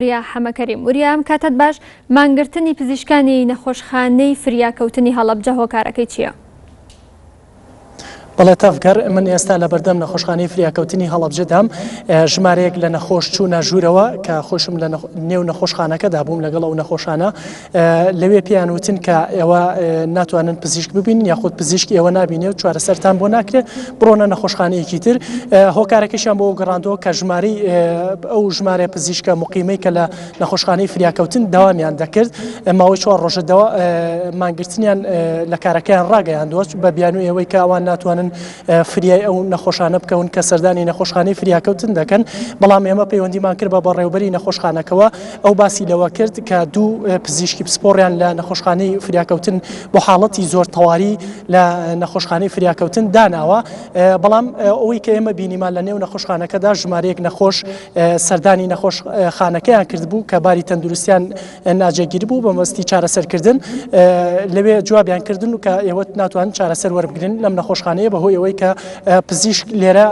وریا حەمەکەریم. وریا ئەم کاتەت باش، مانگرتنی پزیشکانی نەخۆشخانەی فریاکەوتنی هەڵەبجە هۆکارەکەی چییە؟ بەڵێ تەڤگەر، من ئێستا لە بەردەم نەخۆشخانەی فریاکەوتنی هەڵەبجەدام، ژمارەیەک لە نەخۆش چوونە ژوورەوە کە خۆشم لە نێو نەخۆشخانەکەدا بووم لەگەڵ ئەو نەخۆشانە لەوێ پێیان وتن کە ئێوە ناتوانن پزیشک ببینن یاخود پزیشک ئێوە نابینێ و چارەسەرتان بۆ ناکرێت بڕۆنە نەخۆشخانەیەکی تر هۆکارەکەشیان بۆ گەڕاندەوە کە ژمارەی ئەو ژمارە پزیشکە مقیمەی کە لە نەخۆشخانەی فریاکەوتن داوامیان دەکرد ماوەی چوار ڕۆژە دەوا مانگرتنیان لە کارەکەیان ڕاگەیاندووە بە بیانووی ئەوەی کە ئەوان ناتوانن فریای ئەو نەخۆشانە بکەون کە سەردانی نەخۆشخانەی فریاکەوتن دەکەن بەڵام ئێمە پەیوەندیمان کرد بە بەڕێوبەری نەخۆشخانەکەوە ئەو باسی لەوە کرد کە دوو پزیشکی پسپۆڕیان لە نەخۆشخانەی فریاکەوتن بۆ حاڵەتی زۆر تەواری لە نەخۆشخانەی فریاکەوتن داناوە بەڵام ئەوەی کە ئێمە بینیمان لە نێو نەخۆشخانەکەدا ژمارەیەک نەخۆش سەردانی نەخۆشخانەکەیان کردبوو کە باری تەندروستیان ناجێگیر بوو بە مەبەستی چارەسەرکردن لەوێ جوابیان کردن و کە ئێوە ناتوانن چارەسەر وەربگرن لەم نەخۆشخانەیە بەهۆی ئەوەی کە پزیشک لێرە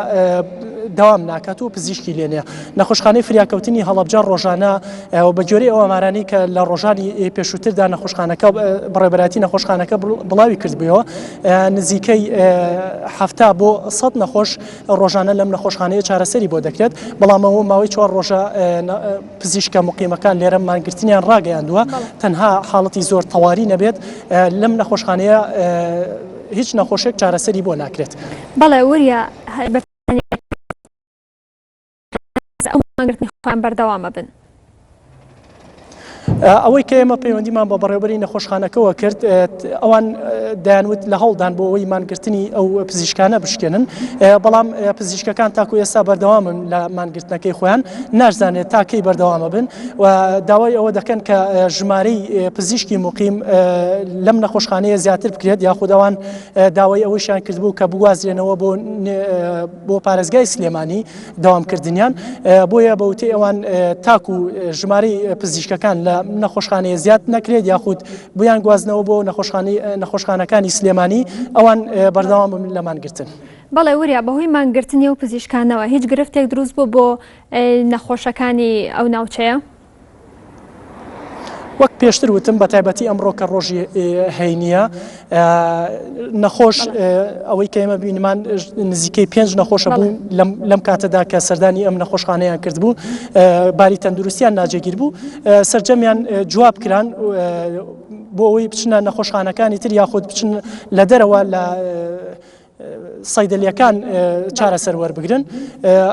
دەوام ناکات و پزیشکی لێنێ نەخۆشخانەی فریاکەوتنی هەڵەبجە ڕۆژانە بە گوێرەی ئەو ئامارانەی کە لە ڕۆژانی پێشووتردا نەخۆشخانەکە بەڕێوەبەرایەتی نەخۆشخانەکە بڵاوی کردبوویەوە نزیکەی حەفتا بۆ سەد نەخۆش ڕۆژانە لەم نەخۆشخانەیە چارەسەری بۆ دەکرێت بەڵام ئەوە ماوەی چوار ڕۆژە پزیشکە مقیمەکان لێرە مانگرتنیان ڕاگەیاندووە تەنها حاڵەتی زۆر تەواری نەبێت لەم نەخۆشخانەیە هیچ نەخۆشێک چارەسەری بۆ ناکرێت. بەڵێ وریا ئەو مانگرتنی خۆیان بەردەوامە بن. ئەوەی کە ئێمە پەیوەندیمان بە بەڕێوبەری نەخۆشخانەکەەوە کرد ئەوان دەیانوت لە هەوڵدان بۆ ئەوەی مانگرتنی ئەو پزیشکانە بشکێنن بەڵام پزیشکەکان تاکو ئێستا بەردەوامن لە مانگرتنەکەی خۆیان ناشزانێت تا کەی بەردەوامە بن و داوای ئەوە دەکەن کە ژمارەی پزیشکی مقیم لەم نەخۆشخانەیە زیاتر بکرێت یاخود ئەوان داوای ئەوەشیان کردبوو کە بگوازرێنەوە بۆ بۆ پارێزگای سلێمانی دەوامکردنیان بۆیە بە وتەی ئەوان تاکو ژمارەی پزیشکەکان لە نەخۆشخانەیە زیاد نەکرێت یاخود بیان گوازنەوە بۆ نەخۆشخانەکانی سلێمانی ئەوان بەردەوام لە مانگرتن. بەڵێ وریا بەهۆی مانگرتنی ئەو پزیشکانەوە هیچ گرفتێک دروست بوو بۆ نەخۆشەکانی ئەو ناوچەیە؟ وەک پێشتر وتم بە تایبەتی ئەمڕۆ کە ڕۆژی هەینیە نەخۆش ئەوەی کە ئێمە بینیمان نزیکەی پێنج نەخۆشە بوو لەم کاتەدا کە سەردانی ئەم نەخۆشخانەیان کردبوو باری تەندروستیان ناجێگیر بوو سرجەمیان جواب کران بۆ ئەوەی بچنە نەخۆشخانەکانی تر یاخود بچن لە دەرەوە لە سەیدەلیەکان چارەسەر وەربگرن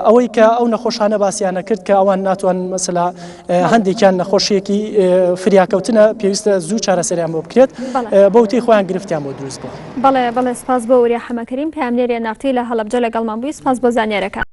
ئەوەی کە ئەو نەخۆشانە باسییانە کرد کە ئەوان ناتوان مەسلا هەندێکیان نەخۆشیەکی فریاکەوتنە پێویستە زوو چارەسەریان بۆ بکرێت بەوتی خۆیان گرفتیان بۆ دروست بوو. بەڵێ بەڵێ سپاس بۆ وریا حەمەکەریم پەیامنێری ئێن ئاڕ تی لە هەڵەبجە لەگەڵمان بووی سپاس بۆ زانیارەکان.